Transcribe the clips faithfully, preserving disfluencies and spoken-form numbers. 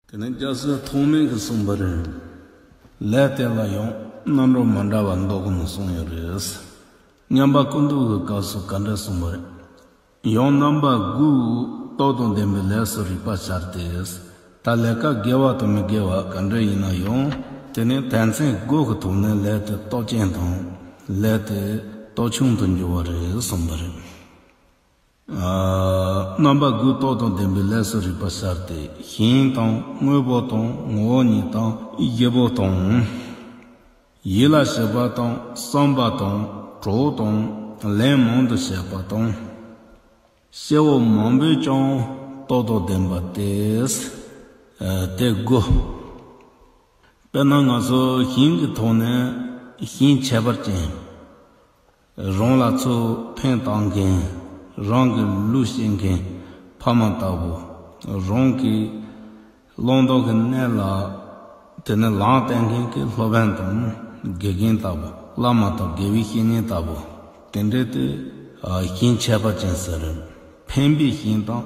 དེ་ནས་རྒྱལ་སྲས་ཐོགས་མེད་ཀྱིས་གསུངས་པ་རེད། ལས་དེ་ལ་ཡང་རྣམ་གྲངས་མི་འདྲ་བ་མདོ་གུན་ནས་གསུངས་ཡོད་རེད། མཉམ་པ་ཀུན་བཏུས་ཀྱི་སྐབས་སུ་ག་འདྲ་གསུངས་པ་རེད། ཡང་རྣམ་པ་དགུ་སྟོབས་དང་ལྡན་པའི་ལས་སུ་རིག་པར་བྱ་སྟེ། ད་ལས་ཀ་དགེ་བ་དང་མི་དགེ་བ་ག་འདྲ་ཡིན་ན་ཡང་དེ་ནི་དོན་ཚན་དགུ་གི་ཐོག་ནས་ལས་དེ་སྟོབས་ཆེན་དང་ལས་དེ་སྟོབས་ཆུང་དུ་འགྱུར་བ་རེད་གསུངས་པ་རེད། རྣམ་པ་དགུ་སྟོབས་དང་ལྡན་པའི་ལས་སུ་རིག་པར་བྱ་སྟེ། ཞིང་དང་དངོས་པོ་དང་ངོ་བོ་ཉིད་དང་བཞི་པོ་དང་། ཡིད་ལ་བྱེད་པ་དང་བསམ་པ་དང་གྲོགས་དང་ལན་མང་དུ་བྱེད་པ་དང་། སྐྱེ་བོ་མང་པོས་ཀྱང་སྟོབས་དང་ལྡན་པ་སྟེ། དེ་དགུ། དཔེར་ན་ང་ཚོ་ཞིང་གི་ཐོག་ནས་ཞིང་ཁྱད་པར་ཅན། རང་ལ་ཚུར་ཕན་བཏགས་མཁན། རང་གི་ལུས་སྐྱེལ་མཁན་ཕ་མ་ལྟ་བུ། རང་གི་བླང་དོར་གྱི་གནས་ལ་དེ་ནས་ལམ་བསྟན་མཁན་གྱི་སློབ་དཔོན་དང་དགེ་རྒན་ལྟ་བུ། བླ་མ་དང་དགེ་བའི་བཤེས་གཉེན་ལྟ་བུ། དེ་འདྲའི་དེ་ཞིང་ཁྱད་པར་ཅན་ཟེར། ཕན་པའི་ཞིང་དང་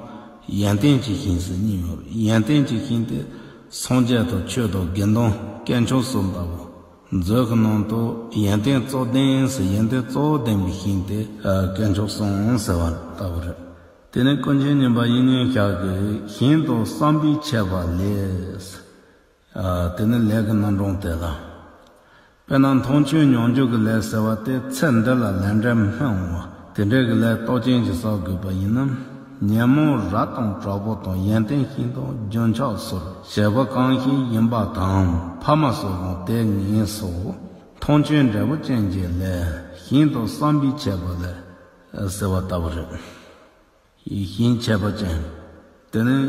ཡོན་ཏན་གྱི་ཞིང་ཟེར་གཉིས་ཡོད་རེད། ཡོན་ཏན་གྱི་ཞིང་དེ་སངས་རྒྱས་དང་ཆོས་དང་དགེ་འདུན་དཀོན་མཆོག་གསུམ་ལྟ་བུ། མཛོད་ཀྱི་ནང་དུ་ཡོན་ཏན་གཙོ་ལྡན་ཟེར། ཡོན་ཏན་གཙོ་བོ་ལྡན་པའི་ཞིང་དེ་དཀོན་མཆོག་གསུམ་ཟེར་བ་ལྟ་བུ་རེད། དེ་ནས་ཀུན་མཁྱེན་ཉན་པ་དབྱིག་གཉེན་ཤཱཀྱ་གིས་ཞིང་དང་བསམ་པའི་ཁྱད་པར་ལས། དེ་ནས་ལས་ཀྱི་རྣམ་གྲངས་དེ་ལ། དཔེར་ན་མཐོང་ཆོས་མྱོང་འགྱུར་གྱི་ལས་ཟེར་བ་དེ་ཚེ་འདི་ལ་ལས་འབྲས་སྨིན་འོང་བ་དེ་འདྲའི་གི་ལས་སྟོབས་ཅན་ཅིག་བསགས་དགོས་པ་ཡིན་ན། ཉོན་མོངས་རབ་དང་དྲག་པོ་དང་ཡོན་ཏན་ཞིང་དང་རྒྱུན་ཆགས་སོགས་བྱེད་པོ་གང་ཞིག་ཡིན་པ་དང་ཕ་མ་སོགས་དང་དེ་ངན་སོགས་མཐོང་ཆོས་འབྲས་བུ་ཅན་གྱི་ལས། ཞིང་དང་བསམ་པའི་ཁྱད་པར་ལས་ཟེར་བ་ལྟ་བུ་རེད། ཞིང་ཁྱད་པར་ཅན། དེ་ནས་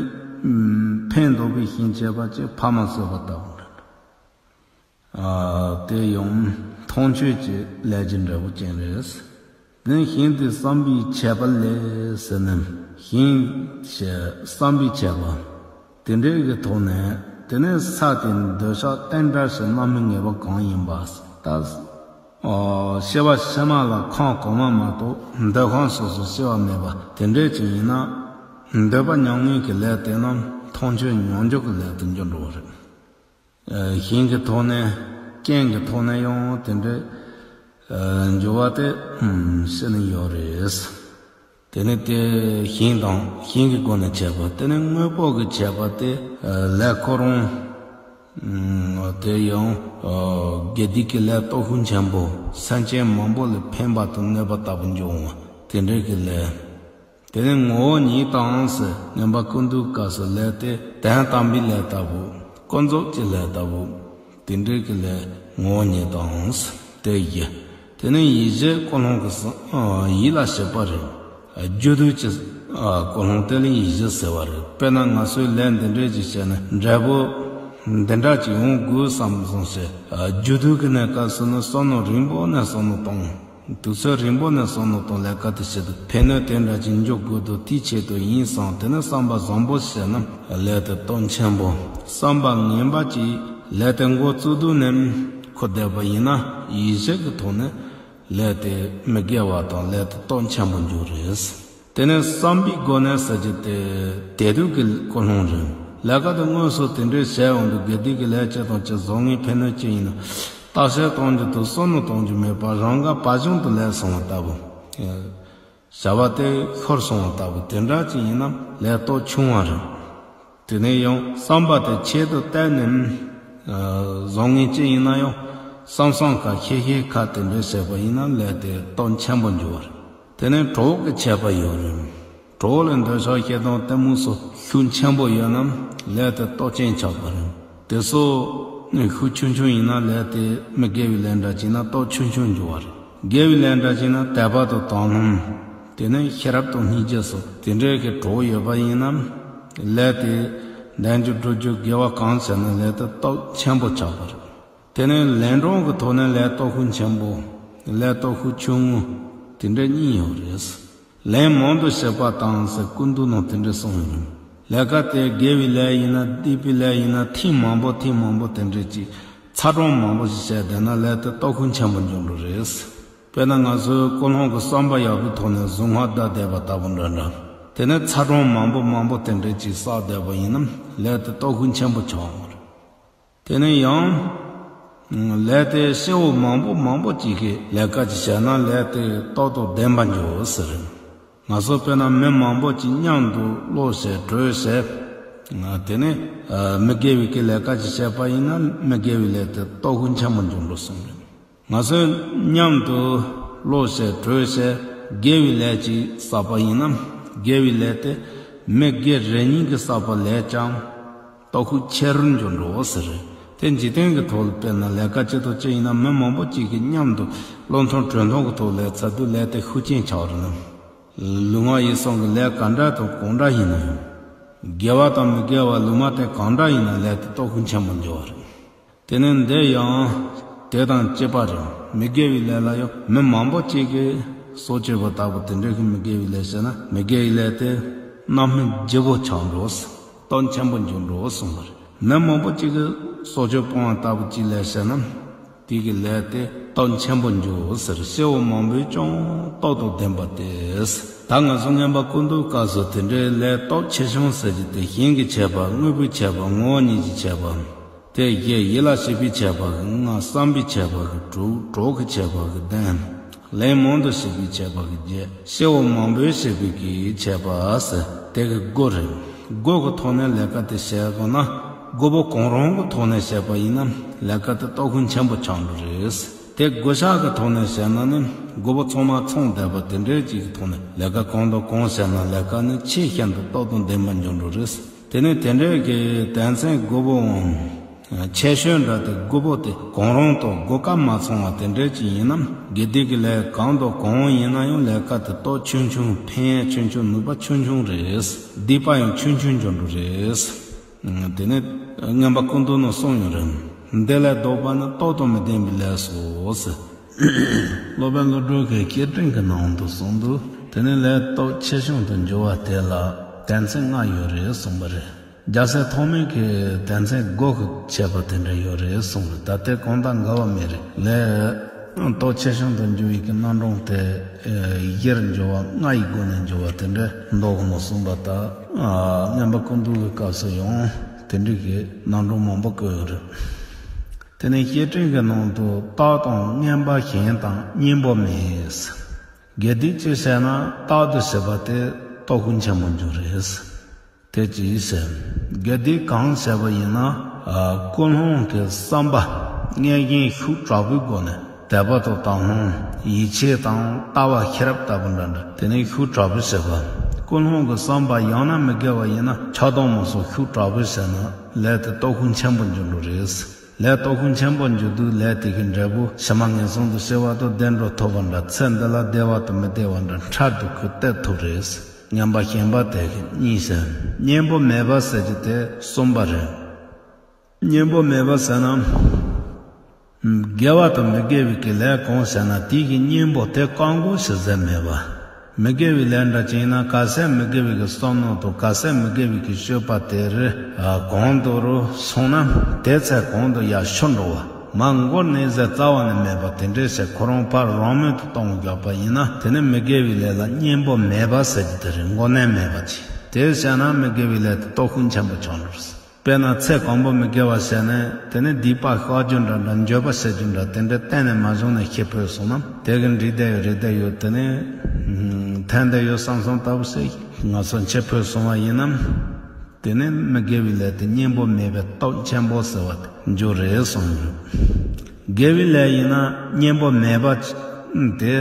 ཕན་འདོགས་པའི་ཞིང་ཁྱད་པར་ཅན་ཕ་མ་གསོད་པ་ལྟ་བུ་རེད། དེ་ཡང་མཐོང་ཆོས་ཀྱི་ལས་ཀྱི་འབྲས་བུ་ཅན་རེད། དེ་ནས་ཞིང་དེ་བསམ་པའི་ཁྱད་པར་ལས་ཟེར་ནས་ཞིང་ཞེས་བསམ་པའི་ཁྱད་པར། དེ་འདྲའི་གི་ཐོག་ནས་དེ་ནས་ས་དེ་འདོད་ཆགས་རྟེན་འབྲེལ་ཞེས་རྣམ་སྨིན་ངེས་པ་གང་ཡིན་པ་ད། སྐྱེ་བ་ཕྱི་མ་ལ་ཁམས་གོང་མ་མ་གཏོགས་འདོད་ཁམས་སོ་སོར་སྐྱེ་བ་མེད་པ་དེ་འདྲའི་ཅིག་ཡིན་ན། འདོད་པ་མྱ་ངན་གྱི་ལས་དེ་རྣམས་མཐོང་ཆོས་མྱོང་འགྱུར་གྱི་ལས་དུ་འགྱུར་འགྲོ་བ་རེད། ཞིང་གི་ཐོག་ནས་རྐྱེན་གྱི་ཐོག་ནས་ཡང་དེ་འདྲའི་འགྱུར་བ་དེ་བཤད་ནས་ཡོད་རེད། དེ་ནི་དེ་ཞིང་དང་ཞིང་གི་སྒོ་ནས་ཁྱད་པར། དེ་ནི་དངོས་པོ་གི་ཁྱད་པར་དེ་ལས་ཁོ་རང་དེ་ཡང་དགེ་སྡིག་གི་ལས་སྟོབས་ཤུགས་ཆེན་པོ་སེམས་ཅན་མང་པོ་ལ་ཕན་པ་དང་གནོད་པ་ལྟ་བུ་འབྱུང་བ་དེ་འདྲའི་གི་ལས། དེ་ནི་ངོ་བོ་ཉིད་དང་ཟེར། མཉམ་པ་ཀུན་བཏུས་སྐབས་སུ་ལས་དེ་དོན་དམ་པའི་ལས་ལྟ་བུ། ཀུན་རྫོབ་ཀྱི་ལས་ལྟ་བུ། དེ་འདྲའི་གི་ལས་ངོ་བོ་ཉིད་དང་ཟེར་དེ་བཞི། དེ་ནས་ཡིད་བྱེད་ཀུན་སློང་གི་ས་ཡིད་ལ་བྱེད་པ་རེད། རྒྱུ་དུས་ཀྱི་ཀུན་སློང་དེ་ལ་ཡིད་བྱེད་ཟེར་བ་རེད། དཔེར་ན་ང་ཚོས་ལས་འདི་འདྲས་ཅིག་བྱས་ན་འབྲས་བུ་འདི་འདྲ་ཅིག་ཡོང་དགོས་བསམ་སོང་ཞེས་རྒྱུ་དུས་ཀྱི་གནས་སྐབས་སུ་ནི་བསམ་མནོ་རིང་པོ་ནས་བསམ་མནོ་གཏོང་། དུས་ཚོད་རིང་པོ་ནས་བསམ་མནོ་གཏོང་ལས་ཀ་དེ་བྱེད་དུས་ཕན་གནོད་དེ་འདྲ་ཅིག་འཇོག་དགོས་འདུག་དེའི་ཆེད་དུ་ཡིན་བསམ་དེ་ནས་བསམ་པ་བཟང་པོ་བྱས་ན་ལས་དེ་སྟོབས་ཆེན་པོ། བསམ་པ་ངན་པ་ཅིག་ལས་དེ་འགོ་བཙུགས་དུས་ནས་འཁོར་བསྡད་པ་ཡིན་ན་ཡིད་བྱེད་ཀྱི་ཐོག་ནས། ལས་དེ་མི་དགེ་བ་དང་ལས་དེ་སྟོབས་ཆེན་པོ་འགྱུར་རེད། དེ་ནས་བསམ་པའི་སྒོ་ནས་ཟེར་རྒྱུ་དེ་དེ་དུས་ཀྱི་ཀུན་སློང་རེད། ལས་ཀ་དེ་དངོས་སུ་དེ་འདྲའི་བྱས་ཡོང་དུས་དགེ་སྡིག་གི་ལས་ཅི་དང་ཅི་བཟང་ངན་ཕན་གནོད་ཅི་ཡིན་ན་བརྟག་དཔྱད་གཏོང་རྒྱུ་དང་བསམ་བློ་གཏོང་རྒྱུ་མེད་པར་རང་དགའ་བ་བཞིན་དུ་ལས་སོང་བ་ལྟ་བུ། བྱ་བ་དེ་ཤོར་སོང་བ་ལྟ་བུ་དེ་འདྲ་ཅིག་ཡིན་ན་ལས་སྟོབས་ཆུང་བ་རེད། དེ་ནས་ཡང་བསམ་པ་དེ་ཆེད་དུ་བཏང་ནས་བཟང་ངན་ཅི་ཡིན་ན་ཡང་བསམ་བསམ་ཁ་ཤས་ཤས་ཁ་དེ་འདྲ་བྱས་པ་ཡིན་ན་ལས་དེ་སྟོབས་ཆེན་པོ་འགྱུར་བ་རེད། དེ་ནས་གྲོགས་ཀྱི་ཁྱད་པར་ཡོད་རེད། གྲོགས་ལ་འདོད་ཆགས་ཞེ་སྡང་གཏི་མུག་སོགས་ཤུགས་ཆེན་པོ་ཡོད་ན་ལས་དེ་སྟོབས་ཆེན་ཆགས་པ་རེད། དེ་སོགས་ཤུགས་ཆུང་ཆུང་ཡིན་ན་ལས་དེ་མི་དགེ་བའི་ལས་འདྲ་བྱས་ན་སྟོབས་ཆུང་ཆུང་འགྱུར་བ་རེད། དགེ་བའི་ལས་འདྲ་བྱས་ན་དད་པ་དང་དག་སྣང་། དེ་ནས་ཤེས་རབ་དང་སྙིང་རྗེ་སོགས་དེ་འདྲའི་གི་གྲོགས་ཡོད་པ་ཡིན་ན། ལས་དེ་ལྡན་རྒྱུ་འགྲུབ་རྒྱུ་དགེ་བ་གང་བྱས་ན་ལས་དེ་སྟོབས་ཆེན་པོ་ཆགས་པ་རེད། དེ་ནས་ལན་གྲངས་ཀྱི་ཐོག་ནས་ལས་སྟོབས་ཤུགས་ཆེན་པོ། ལས་སྟོབས་ཤུགས་ཆུང་ངུ། དེ་འདྲ་གཉིས་ཡོད་རེད། ལན་མང་དུ་བྱེད་པ་དང་ཟེར་ཀུན་བཏུས་ནང་དེ་འདྲ་གསུངས་ཡོད་རེད། ལས་ཀ་དེ་དགེ་བའི་ལས་ཡིན་ན་སྡིག་པའི་ལས་ཡིན་ན་ཐེངས་མང་པོ་ཐེངས་མང་པོ་དེ་འདྲ་ཅིག་ཚ་གྲང་མང་པོ་ཞིག་བྱས་བསྡད་ན་ལས་དེ་སྟོབས་ཤུགས་ཆེན་པོ་འབྱུང་འགྲོ་རེད། དཔེར་ན་ང་ཚོའི་ཀུན་སློང་གི་བསམ་པ་ཡག་པོའི་ཐོག་ནས་གཟུངས་སྔགས་བཟླས་བསྡད་པ་ལྟ་བུ་འདྲ་འདྲ། དེ་ནས་ཚ་གྲང་མང་པོ་མང་པོ་དེ་འདྲ་ཅིག་བསགས་བསྡད་པ་ཡིན་ན་ལས་དེ་སྟོབས་ཤུགས་ཆེན་པོ་ཆགས་འོང་བ་རེད། དེ་ནས་ཡང་ལས་དེ་སྐྱེ་བོ་མང་པོ་མང་པོ་ཅིག་གིས་ལས་ཀ་ཅིག་བྱས་ན་ལས་དེ་སྟོབས་དང་ལྡན་པ་འགྱུར་ཟེར། ང་ཚོ་དཔེར་ན་མི་མང་པོ་ཅིག་མཉམ་དུ་ཀློག་བྱས་གྲོས་བྱས། དེ་ནས་མི་དགེ་བའི་གི་ལས་ཀ་ཅིག་བྱས་པ་ཡིན་ན་མི་དགེ་བའི་ལས་དེ་སྟོབས་ཤུགས་ཆེན་པོ་འགྱུར་འགྲོ་གསུངས་རེད། ང་ཚོས་མཉམ་དུ་ཀློག་བྱས་གྲོས་བྱས་དགེ་བའི་ལས་ཅིག་བསགས་པ་ཡིན་ན་དགེ་བའི་ལས་དེ་མི་དགེ་རེ་གཉིས་ཀྱིས་བསགས་པ་ལས་ཀྱང་སྟོབས་ཤུགས་ཆེ་རུ་འགྱུར་འགྲོ་ཟེར། དེ་འཇིག་རྟེན་གྱི་ཐོག་ལ་དཔེར་ན་ལས་ཀ་ཅི་དང་ཅི་ཡིན་ན་མི་མང་པོ་ཅིག་གིས་མཉམ་དུ་བློ་མཐུན་གྲོས་མཐུན་གྱི་ཐོག་ལས་ཚར་དུས་ལས་དེ་ཤུགས་ཆེན་ཆགས་རུང་ལུས་ངག་ཡིད་གསུམ་གྱི་ལས་ག་འདྲ་དང་གང་འདྲ་ཡིན་ན་ཡང་དགེ་བ་དང་མི་དགེ་བ་ལུང་མ་དེ་གང་འདྲ་ཡིན་ན་ལས་དེ་སྟོབས་ཤུགས་ཆེན་པོ་འགྱུར་བ་རེད། དེ་ནས་འདི་ཡང་དེ་དང་གཅིག་པ་རེད། མི་དགེ་བའི་ལས་ལ་ཡང་མི་མང་པོ་ཅིག་གིས་སྲོག་གཅོད་པ་ལྟ་བུ་དེ་འདྲ་གི་མི་དགེ་བའི་ལས་བྱས་ན་མི་དགེ་བའི་ལས་དེ་རྣམ་སྨིན་ལྗིད་པོ་ཆགས་འགྲོ། སྟོབས་ཆེན་པོ་འགྱུར་འགྲོ་གསུངས་པ་རེད། མི་མང་པོ་ཅིག་གིས་སྲོག་གཅོད་སྤོང་བ་ལྟ་བུ་ཅིག་ལས་བྱས་ན་དེ་གི་ལས་དེ་སྟོབས་ཆེན་པོ་འགྱུར་ཟེར། སྐྱེ་བོ་མང་པོས་ཀྱང་སྟོབས་དང་ལྡན་པ་སྟེ། ད་ང་ཚོ་མངོན་པ་ཀུན་བཏུས་སྐབས་སུ་དེ་འདྲའི་ལས་སྟོབས་ཆེ་ཆུང་ཟེར་གྱི་དེ་ཞིང་གིས་བྱས་པ། དངོས་པོས་བྱས་པ། ངོ་བོ་ཉིད་ཀྱིས་བྱས་པ། དེ་བཞི་ཡིད་ལ་བྱེད་པས་བྱས་པ་གི་ལྔ། བསམ་པས་བྱས་པ་གི་དྲུག་གྲོགས་ཀྱིས་བྱས་པ་གི་བདུན། ལན་མང་དུ་བྱས་པས་བྱས་པ་གི་བརྒྱད། སྐྱེ་བོ་མང་པོས་བྱས་པའི་གིས་བྱས་པ་ཟེར། དེ་གི་དགུ་རེད། དགུ་གི་ཐོག་ནས་ལས་ཀ་དེ་བྱས་དགོས་ན་དགུ་པོ་གང་རུང་གི་ཐོག་ནས་བྱས་པ་ཡིན་ན་ལས་ཀ་དེ་སྟོབས་ཤུགས་ཆེན་པོ་ཆགས་འགྲོ་རེད། དེ་དགུ་ཆ་གི་ཐོག་ནས་བྱས་ན་ནི་དགུ་པོ་ཚང་མ་ཚང་བསྡད་པ་དེ་འདྲའི་ཅིག་གི་ཐོག་ནས་ལས་ཀ་གང་དང་གང་བྱས་ན་ལས་ཀ་ནི་ཆེས་ཤིན་ཏུ་སྟོབས་དང་ལྡན་པ་འགྱུར་འགྲོ་རེད། དེ་ནས་དེ་འདྲའི་གི་དོན་ཚན་དགུ་པོའམ་ཆེ་ཤོས་འདྲ་དེ་དགུ་པོ་དེ་གང་རུང་དང་དགུ་ཀ་མ་ཚང་བ་དེ་འདྲའི་ཅིག་ཡིན་ནམ་དགེ་སྡིག་གི་ལས་གང་དང་གང་ཡིན་ན་ཡང་ལས་ཀ་དེ་སྟོབས་ཆུང་ཆུང་ཕན་ཡོན་ཆུང་ཆུང་ནུས་པ་ཆུང་ཆུང་རེད། སྡིག་པ་ཡང་ཆུང་ཆུང་འགྱུར་འགྲོ་རེད། དེ་ནས་མངོན་པ་ཀུན་བཏུས་ནང་གསུངས་ཡོད་རེད། འདི་ལས་ལྡོག་པ་ནི་སྟོབས་དང་མི་ལྡན་པའི་ལས་སོ་ཟེར། སློབ་དཔོན་ཀླུ་སྒྲུབ་ཀྱིས་བསྐྱེད་རིམ་གྱི་ནང་དུ་གསུངས་འདུག་དེ་ནས་ལས་སྟོབས་ཆེ་ཆུང་དུ་འགྱུར་བ་དེ་ལ་དོན་ཚན་ལྔ་ཡོད་རེད་གསུངས་པ་རེད། རྒྱལ་སྲས་ཐོགས་མེད་ཀྱིས་དོན་ཚན་དགུ་གི་བྱས་པ་དེ་འདྲ་ཡོད་རེད་གསུངས་རེད། ད་དེ་གང་དང་འགལ་བ་མེད་རེད། ལས་སྟོབས་ཆེ་ཆུང་དུ་འགྱུར་བའི་གི་རྣམ་གྲངས་དེ་བཞིར་འགྱུར་བ་ལྔ་ཡི་སྒོ་ནས་འགྱུར་བ་དེ་འདྲ་མདོ་གི་ནང་གསུངས་པ་ལྟར། མངོན་པ་ཀུན་བཏུས་ཀྱི་སྐབས་སུ་ཡང་དེ་འདྲའི་གི་རྣམ་གྲངས་མང་པོ་བཀོད་ཡོད་རེད། དེ་ནས་བསྐྱེད་རིམ་གྱི་ནང་དུ་རྟགས་དང་མངོན་པ་གཞན་དང་གཉེན་པོ་མེད། དགེ་སྡིག་ཅི་བྱས་ན་རྟག་ཏུ་བྱེད་པ་དེ་སྟོབས་ཤུགས་ཆེན་པོ་འགྱུར་རེད། དེ་ཅི་ཡིན་ཟེར། དགེ་སྡིག་གང་བྱས་པ་ཡིན་ན་ཀུན་སློང་གི་བསམ་པ་མངོན་ཞེན་ཤུགས་དྲག་པོའི་སྒོ་ནས་དད་པ་དང་དག་སྣང་ཡིད་ཆེས་དང་ལྟ་བ་ཤེས་རབ་ལྟ་བུ་འདྲ་འདྲ་དེ་ནས་ཤུགས་དྲག་པོས་བྱེད་པ། ཀུན་སློང་གི་བསམ་པ་ཡང་ན་མི་དགེ་བ་ཡིན་ན་ཆགས་སྡང་མ་སོགས་ཤུགས་དྲག་པོས་བྱས་ན་ལས་དེ་སྟོབས་ཤུགས་ཆེན་པོ་འགྱུར་འགྲོ་རེད། ལས་སྟོབས་ཤུགས་ཆེན་པོ་འགྱུར་དུས་ལས་དེ་གི་འབྲས་བུ་ཕྱི་མ་ངན་སོང་དུ་སྐྱེ་བ་དང་བདེ་འགྲོ་ཐོབ་པ་འདྲ་ཚེ་འདི་ལ་བདེ་བ་དང་མི་བདེ་བ་འདྲ་འཕྲལ་དུ་ཁོས་སྟེར་ཐུབ་རེད། ངན་པ་ཞེན་པ་དེ་གི་གཉིས་ཟེར། གཉེན་པོ་མེད་པ་ཟེར་གྱི་དེ་གསུམ་པ་རེད། གཉེན་པོ་མེད་པ་ཟེར་ན། དགེ་བ་དང་མི་དགེ་བའི་གི་ལས་གང་བྱས་ན་དེའི་གི་གཉེན་པོ་དེ་བཀག་འགོག་བྱེད་ས་མེད་པ། མི་དགེ་བའི་ལས་འདྲ་ཅིག་ཡིན་ན་གལ་སྲིད་མི་དགེ་བའི་གི་བསམ་མནོ་དང་གལ་སྲིད་མི་དགེ་བའི་གི་སྤྱོད་པ་དེ་རེ་གང་དུ་རུ་སོང་ན་དེ་ཚེ་གང་དུ་ཡར་ཤོར་འགྲོ་བ། མ་འགོར་ནས་ཟེར་རྩ་བ་ནས་མེད་པ་དེ་འདྲས་ཟེར། ཁོ་རང་ཕར་རང་མོས་དུ་གཏོང་རྒྱག་པ་ཡིན་ན་དེ་ནི་མི་དགེ་བའི་ལས་ལ་གཉེན་པོ་མེད་པ་ཟེར་གྱི་དེ་རེད། འགོ་ནད་མེད་པ་ཅིག་དེ་བྱས་ན་མི་དགེ་བའི་ལས་དེ་སྟོབས་ཤུགས་ཆེན་པོ་ཆགས་འགྲོ་རེད། དཔེར་ན་ཚེ་གང་པོ་མི་དགེ་བ་བྱས་ནས་དེ་ནི་སྡིག་པ་བཤགས་རྒྱུ་འདྲ་འདྲ་འགྱོད་པ་བྱེད་རྒྱུ་འདྲ་དེ་འདྲ་གཏན་ནས་མ་བྱུང་ནས་ཤི་འཕོས་སོང་ན་དེ་གི་འགྲིག་བསྡད་ཡོད་རེད་བསྡད་ཡོད། དེ་ནི་ཐན་བསྡད་ཡོད་བསམ་བསམ་ལྟ་བུ་ཞིག་ང་ཚོ་འཆི་འཕོས་སོང་བ་ཡིན་ན། དེ་ནས་མི་དགེ་བའི་ལས་དེ་གཉེན་པོ་མེད་པའི་སྟོབས་ཆེན་པོ་ཟེར་བ་དེ་འགྱུར་རེད་གསུངས་ཡོད། དགེ་བའི་ལས་ཡིན་ན་གཉེན་པོ་མེད་པ་དེ་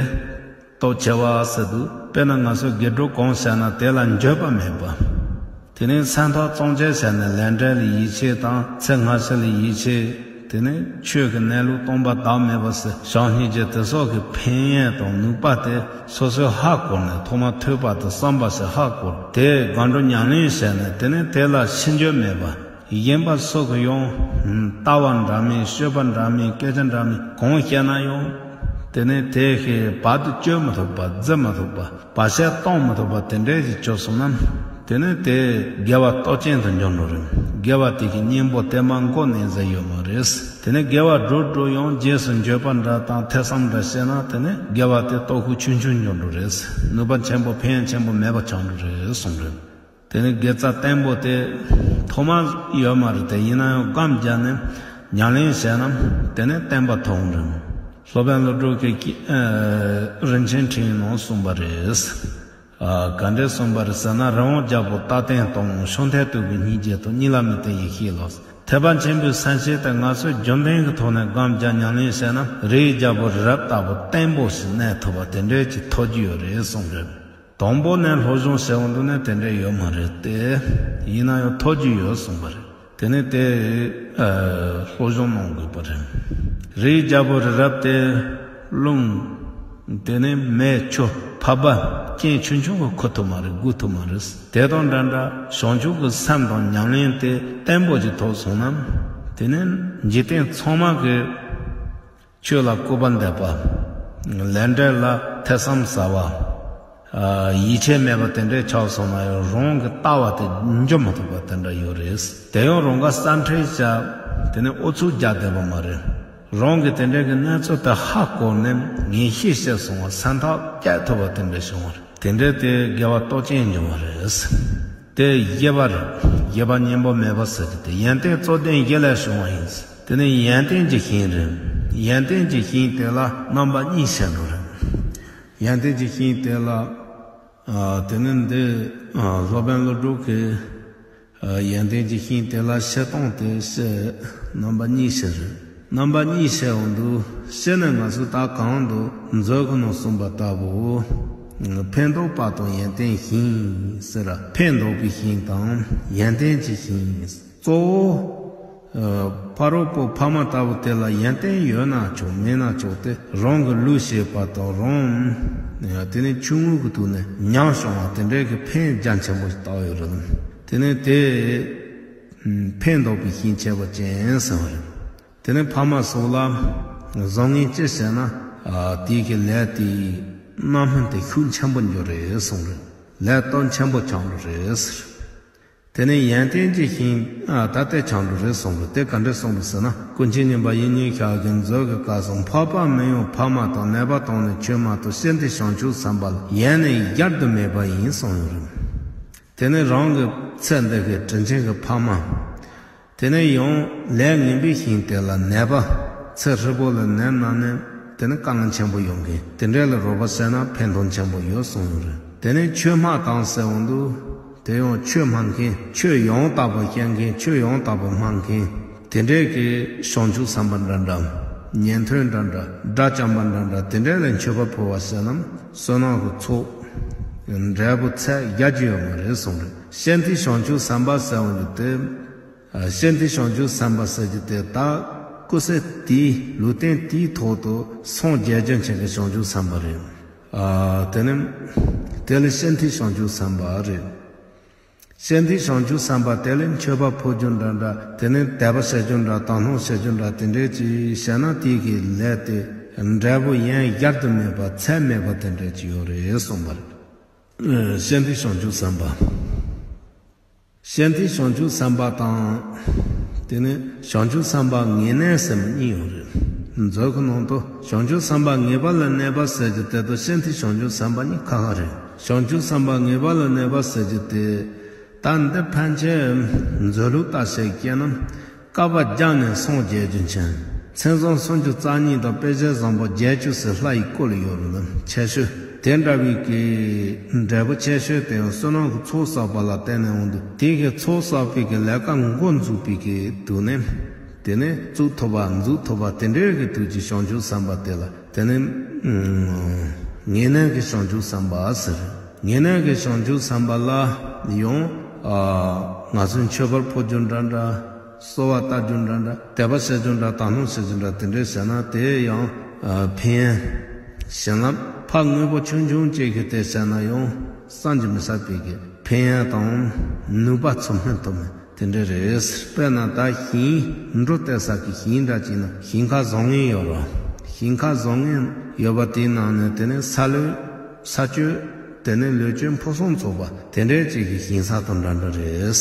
སྟོབས་ཆེ་བ་ཟེར་འདུག་དཔེར་ན་ང་ཚོས་དགེ་སྒྲུབ་གང་བྱས་ན་དེ་ལ་འགྱོད་པ་མེད་པ། དེ་ནས་སེམས་ཐག་གཙང་བཅད་བྱས་ནས་ལས་འབྲས་ལ་ཡིད་ཆེས་དང་ཚེ་སྔ་ཕྱི་ལ་ཡིད་ཆེས། དེ་ནས་ཆོས་ཀྱི་གནས་ལུགས་སྟོང་པ་བདག་མེད་པ་ཟེར་བྱམས་སྙིང་རྗེ་དེ་སོགས་ཀྱི་ཕན་ཡོན་དང་ནུས་པ་དེ་སོ་སོས་ཧ་གོ་ནས་ཐོག་མར་ཐོས་པ་དང་བསམ་པ་ཞིག་ཧ་གོ། དེ་སྒོམ་སྒྲུབ་ཉམས་ལེན་བྱས་ནས་དེ་ནས་དེ་ལ་ཕྱི་འགྱུར་མེད་པ། གཞན་པ་སོགས་ཀྱིས་ཡང་ལྟ་བ་འདྲ་མིན་སྤྱོད་པ་འདྲ་མིན་སྐད་ཆ་འདྲ་མིན་གང་བཤད་ན་ཡང་དེ་ནས་དེ་ཤེས་བར་དུ་གཅོད་མི་ཐུབ་པ་བརྫི་མི་ཐུབ་པ་བར་ཆད་གཏོང་མི་ཐུབ་པ་དེ་འདྲས་ཞིག་བྱུང་སོང་ན། དེ་ནས་དེ་དགེ་བ་སྟོབས་ཅན་དུ་འགྱུར་འགྲོ་རེད། དགེ་བ་དེ་གི་གཉེན་པོ་དེ་མ་འགོ་ནས་ཟེར་ཡོད་མ་རེད། དེ་ནས་དགེ་བ་སྒྲུབ་སྒྲུབ་ཡང་རྗེས་སུ་འགྱོད་པ་འདྲ་དང་ཐེ་ཚོམ་འདྲ་བྱས་ན་དེ་ནས་དགེ་བ་དེ་སྟོབས་ཤུགས་ཆུང་ཆུང་འགྱུར་འགྲོ་རེད། ནུས་པ་ཆེན་པོ་ཕན་ཡོན་ཆེན་པོ་མེད་པ་ཆགས་འགྲོ་རེད་གསུངས་རེད། དེ་ནས་དགེ་རྩ་བརྟན་པོ་དེ་ཐོག་མར་ཡོད་མ་རེད་དེ། ཡིན་ན་ཡང་སྒོམ་བརྒྱབ་ནས་ཉམས་ལེན་བྱས་ན་དེ་ནས་བརྟན་པ་ཐོབ་འགྲོ། སློབ་དཔོན་ཀླུ་སྒྲུབ་ཀྱིས་ཀྱི་ཨ་རིན་ཆེན་ཕྲེང་ནང་གསུངས་པ་རེད། ཨ་ག་འདྲས་གསུངས་པ་རེད་ཟེར་ན། རི་བོང་རྒྱལ་པོ་རྟ་སྟན་དང་ཤོང་ཐལ་དུད་ཀྱི་སྙིང་རྗེ་དང་གཉིད་ལམ་མེ་ཏོག་ཡེ་ཤེས་ལོ། ཐེག་པ་ཆེན་པོའི་སེམས་བསྐྱེད་དེ་ང་ཚོས་རྒྱུན་ལྡན་གྱི་ཐོག་ནས་སྒོམ་བརྒྱབ་ཉམས་ལེན་བྱས་ན་རིའི་རྒྱལ་པོ་རི་རབ་ལྟ་བུ་བརྟན་པོ་ཞིག་གནས་ཐུབ་པ་དེ་འདྲས་ཀྱི་ཐོབ་རྒྱུ་ཡོད་རེད་གསུངས་རེད། དང་པོ་ནས་སློབ་སྦྱོང་བྱེད་འོང་དུས་ནས་དེ་འདྲས་ཡོད་མ་རེད་དེ། ཡིན་ན་ཡང་ཐོབ་རྒྱུ་ཡོད་གསུངས་པ་རེད། དེ་ནས་དེ་ཨ་སློབ་སྦྱོང་གནང་དགོས་པ་རེད། རིའི་རྒྱལ་པོ་རི་རབ་དེ་རླུང་། དེ་ནས་མེ་ཆུ་འཕགས་པ་རྐྱེན་ཆུང་ཆུང་གིས་ཁུར་ཐུབ་མ་རེད། སྒུག་ཐུབ་མ་རེད། དེ་དང་འདྲ་འདྲ་བྱང་ཆུབ་ཀྱི་སེམས་དང་ཉམས་ལེན་དེ་བརྟན་པོ་ཞིག་ཐོབ་སོང་ན། དེ་ནས་འཇིག་རྟེན་ཚང་མ་གི་ཆོས་ལ་སྐུར་པ་འདེབས་པ། ལས་འབྲས་ལ་ཐེ་ཚོམ་ཟ་བ། ཨ་ཡིད་ཆེས་མེད་པ་དེ་འདྲས་ཆགས་སོང་ན་ཡང་རང་གི་ལྟ་བ་དེ་འཇོམས་མ་ཐུབ་པ་དེ་འདྲ་ཡོད་རེད། དེ་ཡང་རང་ག་སེམས་ཁྲལ་བྱ། དེ་ནས་ཨུ་ཚུགས་རྒྱག་བསྡད་པ་མ་རེད། རང་གི་དེ་འདྲས་ཀྱི་གནས་ཚུལ་དེ་ཧ་གོ་ནས་ངེས་ཤེས་སྐྱེས་སོང་བ། སེམས་ཐག་བཅད་ཐུབ་པ་དེ་འདྲས་བྱུང་བ་རེད། དེ་འདྲས་དེ་དགེ་བ་སྟོབས་ཅན་འབྱུང་བ་རེད། དེ་བཞི་པ་རེད། བཞི་པ་གཉེན་པོ་མེད་པ་ཟེར་གྱི་དེ་ཡོན་ཏན་རྩོད་ལྡན་བཞི་ལས་བྱུང་བ་ཡིན། དེ་ནས་ཡོན་ཏན་གྱི་ཞིང་རེད། ཡོན་ཏན་གྱི་ཞིང་དེ་ལ་རྣམ་པ་གཉིས་བཤད་འགྲོ་རེད། ཡོན་ཏན་གྱི་ཞིང་དེ་ལ་ཨ་དེ་ནས་འདི་ཨ་སློབ་དཔོན་ཀླུ་སྒྲུབ་ཀྱིས་ཨ་ཡོན་ཏན་གྱི་ཞིང་དེ་ལ་བཤད་སྟངས་དེ་བཤད། རྣམ་པ་གཉིས་བཤད་རེད། རྣམ་པ་གཉིས་བཤད་འོང་དུས་སྤྱིར་ནས་ང་ཚོས་ད་གོང་དུ་མཛོད་ཀྱི་ནང་གསུངས་པ་ལྟ་བུ། ཕན་འདོགས་པ་དང་ཡོན་ཏན་ཞིང་ཟེར། ཕན་འདོགས་པའི་ཞིང་དང་ཡོན་ཏན་གྱི་ཞིང་། གཙོ་བོ་ཨ་ཕ་རོལ་པོ་ཕ་མ་ལྟ་བུ་དེ་ལ་ཡོན་ཏན་ཡོད་ན་ཆོག་མེད་ན་ཆོག་སྟེ། རང་གི་ལུས་ཤེས་པ་དང་རང་དེ་ནས་ཆུང་ངུ་གི་དུས་ནས་ཉམས་བྱུང་བ་དེ་འདྲའི་གི་ཕན་རྒྱ་ཆེན་པོ་ཞིག་བཏགས་ཡོད་རེད། དེ་ནས་དེ་ཕན་འདོགས་པའི་ཞིང་བྱེད་པ་ཅན་ཟེར་བ་རེད། དེ་ནས་ཕ་མ་སོགས་ལ་བཟང་ངན་ཅི་བྱས་ན་ཨ་དེའི་གི་ལས་དེའི་རྣམ་སྨིན་དེ་ཤུགས་ཆེན་པོ་འགྱུར་རེད་གསུངས་རེད། ལས་སྟོབས་ཆེན་པོ་ཆགས་འགྲོ་རེད་ཟེར། དེ་ནས་ཡོན་ཏན་གྱི་ཞིང་ཨ་ད་ལྟའི་ཆགས་འགྲོ་རེད་གསུངས་རེད། དེ་ག་འདྲས་གསུངས་རེད་ཟེར་ན། ཀུན་མཁྱེན་ཉན་པ་ཡིན་ཉིད་ཤཱཀྱའི་མཛོད་ཀྱི་སྐབས་སུ། འཕགས་པ་མི་གཡོ་ཕ་མ་དང་། ནད་པ་དང་ནི་ཆོས་མ་ཐོབ། ཤཱནྟི་བྱང་ཆུབ་སེམས་དཔའ་ལ། ཡོན་ནི་གཞལ་དུ་མེད་པ་ཡིན་གསུངས་ཡོད་རེད། དེ་ནས་རང་གི་ཚེ་འདི་གི་དྲིན་ཅན་གྱི་ཕ་མ། དེ་ནས་ཡང་ལས་ངན་པའི་ཞིང་དེ་ལ་ནད་པ། ཚེ་ཧྲིལ་པོ་ལ་ནད་ན་ནས་དེ་ནས་དཀའ་ངལ་ཆེན་པོ་ཡོང་མཁན་དེ་འདྲས་ལ་རོགས་པ་བྱས་ན་ཕན་ཐོགས་ཆེན་པོ་ཡོད་གསུངས་ཡོད་རེད། དེ་ནས་ཆོས་སྨྲ་དང་ཟེར་འོང་དུས་དེ་ཡང་ཆོས་སྨྲ་མཁན། ཆོས་ཡང་དག་པ་བཤད་མཁན། ཆོས་ཡང་དག་པ་སྨྲ་མཁན། དེ་འདྲས་ཀྱི་བྱང་ཆུབ་སེམས་དཔའ་འདྲ་འདྲ། ཉན་ཐོས་འདྲ་འདྲ། དགྲ་བཅོམ་པ་འདྲ་འདྲ། དེ་འདྲས་ལ་མཆོད་པ་ཕུལ་བ་ཟེར་ན་བསོད་ནམས་ཀྱི་ཚོགས་འབྲས་བུ་ཚད་བརྒྱ་ཅིག་ཡོད་མ་རེད་གསུངས་རེད། ཤཱནྟི་བྱང་ཆུབ་སེམས་དཔའ་ཟེར་བ་ཡོད་དེ། ཤཱནྟི་བྱང་ཆུབ་སེམས་དཔའ་ཟེར་རྒྱུ་དེ་ད་ཀུན་སེམས་དེའི་ལུས་རྟེན་དེའི་ཐོག་ཏུ་སངས་རྒྱས་རྒྱུ་མཁན་གྱི་བྱང་ཆུབ་སེམས་དཔའ་རེད། ཨ་དེ་ནི་དེ་ལ་ཤཱནྟི་བྱང་ཆུབ་སེམས་དཔའ་རེད། ཤཱནྟི་བྱང་ཆུབ་སེམས་དཔའ་དེ་ལ་མཆོད་པ་ཕུལ་རྒྱུ་འདྲ་འདྲ། དེ་ནི་དད་པ་བྱེད་རྒྱུ་འདྲ། དག་སྣང་བྱེད་རྒྱུ་འདྲ། དེ་འདྲས་ཅིག་བྱས་ན་དེའི་གི་ལས་དེ་འབྲས་བུ་ཡང་གཞལ་དུ་མེད་པ་ཚད་མེད་པ་དེ་འདྲས་ཅིག་ཡོད་རེད་གསུངས་པ་རེད། ཤཱནྟི་བྱང་ཆུབ་སེམས་དཔའ། ཤཱནྟི་བྱང་ཆུབ་སེམས་དཔའ་དང་། དེ་ནས་བྱང་ཆུབ་སེམས་དཔའ་ངེས་གནས་ཟེར་གཉིས་ཡོད་རེད། མཛོད་ཀྱི་ནང་དུ་བྱང་ཆུབ་སེམས་དཔའ་ངེས་པ་ལ་གནས་པ་ཟེར་རྒྱུ་དེ་དང་ཤཱནྟི་བྱང་ཆུབ་སེམས་དཔའ་གཉིས་ཁ་ཁ་རེད། བྱང་ཆུབ་སེམས་དཔའ་ངེས་པ་ལ་གནས་པ་ཟེར་རྒྱུ་དེ། ད་འདི་ཕན་ཆད་མཛོད་ལུགས་ལྟར་བཤད་ཀྱི་ན། བསྐལ་པ་བརྒྱ་ནས་སངས་རྒྱས་རྒྱུ་མཁན། མཚན་བཟང་སུམ་ཅུ་རྩ་གཉིས་དང་དཔེ་བྱད་བཟང་པོ་བརྒྱད་ཅུ་ཟེར་ལྷ་ཡི་སྐུ་ལ་ཡོད་རེད་ལ། ཆེ་ཤོས་དེ་འདྲ་བའི་གི་འབྲས་བུ་ཆེ་ཤོས་དེ་ཡང་བསོད་ནམས་ཀྱི་ཚོགས་བསགས་པ་ལ་བརྟེན་ནས་འོང་དུས། དེ་གི་ཚོགས་བསགས་པའི་གི་ལས་ཀ་འགོ་འཛུགས་པའི་གི་དུས་ནས། དེ་ནས་བཙུགས་ཐུབ་པ་འཛུགས་ཐུབ་པ་དེ་འདྲའི་གི་དུས་ཀྱི་བྱང་ཆུབ་སེམས་དཔའ་དེ་ལ། དེ་ནས་ངེས་གནས་ཀྱི་བྱང་ཆུབ་སེམས་དཔའ་ཟེར། ངེས་གནས་ཀྱི་བྱང་ཆུབ་སེམས་དཔའ་ལ་ཡང་ཨ་ང་ཚོས་མཆོད་པར་ཕུལ་རྒྱུ་འདྲ་འདྲ། གསོལ་བ་བཏབ་རྒྱུ་འདྲ་འདྲ། དད་པ་བྱེད་རྒྱུ་འདྲ། དག་སྣང་བྱེད་རྒྱུ་འདྲ། དེ་འདྲས་བྱས་ན་དེ་ཡང་ཨ་ཕན་ཡོན། བྱིན་རླབས་ཕར་དངོས་པོ་ཆུང་ཆུང་ཅིག་གི་དེ་བྱས་ན་ཡང་བསམ་གྱིས་མི་ཁྱབ་པའི་གི་ཕན་ཡོན་དང་ནུས་པ་ཚུར་སྨིན་ཐུབ་མེད། དེ་འདྲ་རེད། དཔེར་ན་ད་ཞིང་འབྲོག་སྟེ་ས་གི་ཞིང་འདྲ་ཅིག་ན་ཞིང་ཁ་བཟང་ངན་ཡོད་རེད། ཞིང་ཁ་བཟང་ངན་ཡོད་པ་དེའི་ནང་ནས་དེ་ནས་ས་ལུད་ས་སྤྱོད་ དེ་ནས་ལུས་ཅན་ཕུན་སུམ་ཚོགས་པ་དེ་འདྲའི་ཅིག་གི་ཞིང་ས་དང་འདྲ་འདྲ་རེད།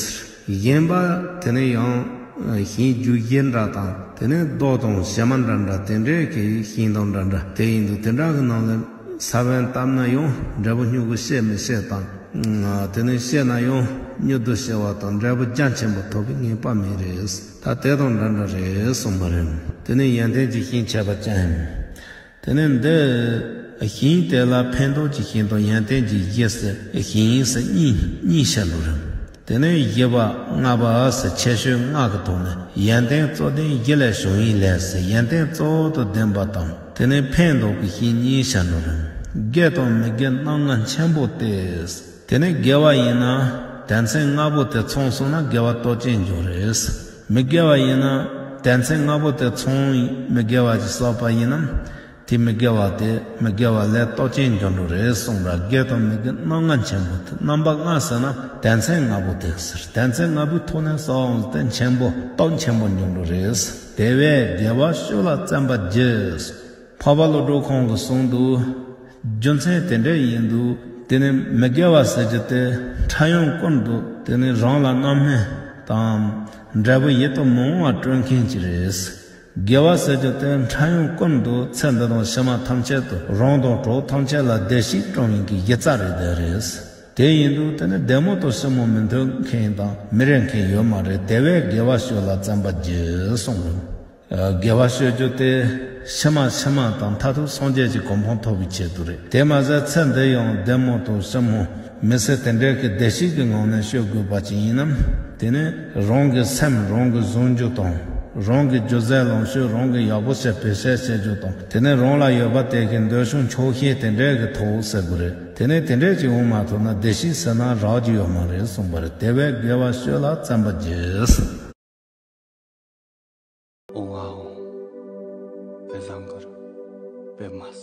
གཞན་པ་དེ་ནས་ཡང་ཞིང་རྒྱུ་གཞན་འདྲ་དང་དེ་ནས་རྡོ་དང་བྱེ་མ་འདྲ་འདྲ་དེ་འདྲའི་གི་ཞིང་དང་འདྲ་འདྲ་དེ་ཡིན་དུས་དེ་འདྲ་གི་ནང་ལ་ས་བོན་བཏབ་ན་ཡང་འབྲས་བུ་མྱུ་གུ་བཤད་མི་བཤད་དང་། དེ་ནས་བཤད་ན་ཡང་མྱུར་དུ་བཤད་པ་དང་འབྲས་བུ་རྒྱ་ཆེན་པོ་ཐོབ་པའི་ངེས་པ་མེད་རེད། ད་དེ་དང་འདྲ་འདྲ་རེད་གསུངས་པ་རེད། དེ་ནས་ཡོན་ཏན་གྱི་ཞིང་བྱས་པ་ཅན། དེ་ནས་འདི་ཞིང་དེ་ལ་ཕན་འདོགས་ཀྱི་ཞིང་དང་ཡོན་ཏན་གྱི་གཞི་ཟེར་ཞིང་ཟེར་གཉིས་གཉིས་བཤད་ལུགས་རེད། དེ་ནས་བཞི་པ་ལྔ་པ་ཟེར་ཁྱད་ཆོས་ལྔ་གི་ཐོག་ནས་ཡོན་ཏན་གཙོ་ལྡན་གཞི་ལས་བྱུང་བའི་ལས་ཟེར་ཡོན་ཏན་གཙོ་བོ་དང་ལྡན་པ་དང་དེ་ནས་ཕན་འདོགས་ཀྱི་ཞིང་གཉིས་བཤད་ལུགས་རེད། དགེ་དང་མི་དགེ་རྣམ་ལྔ་ཆེན་པོ་སྟེ། དེ་ནས་དགེ་བ་ཡིན་ན་དོན་ཚན་ལྔ་པོ་དེ་ཚང་སོང་ན་དགེ་བ་སྟོབས་ཅན་འབྱུང་རེད། མི་དགེ་བ་ཡིན་ན་དོན་ཚན་ལྔ་པོ་དེ་ཚང་མི་དགེ་བ་ཅིག་བསགས་པ་ཡིན་ན། དེ་མི་དགེ་བ་དེ་མི་དགེ་བ་ལས་སྟོབས་ཅན་འབྱུང་འགྲོ་རེད་གསུངས་པ། དགེ་དང་མི་དགེ་རྣམ་ལྔ་ཆེན་པོ་དེ་རྣམ་པ་ལྔ་ཟེར་ན་དོན་ཚན་ལྔ་པོ་དེ་ཟེར། དོན་ཚན་ལྔ་པོའི་ཐོག་ནས་བསགས་འོང་དེ་ཆེན་པོ་སྟོབས་ཆེན་པོ་འབྱུང་འགྲོ་རེད། དེ་བས་དགེ་བ་ཤོས་ལ་བརྩོན་པར་བགྱི། འཕགས་པ་བློ་གྲོས་ཁོང་གིས་གསུངས་འདུག་རྒྱུ་མཚན་དེ་འདྲ་ཡིན་འདུག་དེ་ནི་མི་དགེ་བ་ཟེར་རྒྱུ་དེ་ཕྲ་ཡང་ཀུན་ཏུ་དེ་ནི་རང་ལ་རྣམ་སྨིན་དང་འབྲས་བུ་ཡིད་དུ་མི་འོང་བ་སྤྲོད་མཁན་ཅིག་རེད། དགེ་བ་ཟེར་རྒྱུ་དེ་ཕྲ་ཡང་ཀུན་ཏུ་ཚེ་འདི་དང་ཕྱི་མ་ཐམས་ཅད་དུ་རང་དང་གྲོགས་ཐམས་ཅད་ལ་བདེ་སྐྱིད་སྐྲུན་ཡིན་གྱི་གཞི་རྩ་རེད་དེ་རེད། དེ་ཡིན་དུས་དེ་ནི་བདེ་མོ་དང་སྲིན་མོ་མི་མཐུན་མཁན་དང་མི་རེ་མཁན་ཡོད་མ་རེད། དེ་བས་དགེ་བ་ཤོས་ལ་བརྩོན་པར་བགྱི་གསུངས་རེད། དགེ་བ་ཤོད་རྒྱུ་དེ་ཕྱི་མ་ཕྱི་མ་དང་མཐར་ཐུག་སངས་རྒྱས་ཀྱི་གོ་འཕང་ཐོབ་པའི་ཆེད་དུ་རེད། དེ་མ་ཟད་ཚེ་འདི་ཡང་བདེ་མོ་དང་སྲིན་མོ་མི་སྲིད་དེ་འདྲའི་གི་བདེ་སྐྱིད་ཀྱི་ངང་ནས་ཤོད་དགོས་པ་ཅིག་ཡིན་ན། དེ་ནི་རང་གི་སེམས་རང་གིས་བཟུང་རྒྱུ་དང་། རང་གི་སྒྱུ་རྩལ་ལོངས་སྤྱོད་རང་གིས་ཡག་པོ་བྱས་བེད་སྤྱད་བྱེད་རྒྱུ་དང་། དེ་ནི་རང་ལ་ཡོད་པ་དེ་གི་འདོད་ཆུང་ཆོག་ཤེས་དེ་འདྲའི་གི་ཐོག་ཟེར་དགོས་རེད། དེ་ནི་དེ་འདྲའི་ཅིག་འོང་མ་ཐུབ་ན་བདེ་སྐྱིད་ཟེར་ན་རག་རྒྱུ་ཡོད་མ་རེད་གསུངས་པ་རེད། དེ་བས་དགེ་བ་ཤོད་ལ་བརྩོན་པར་བགྱི། ཨོ་ཝའོ། དཔེ་བཟང་གི་རེད། དཔེ་མ་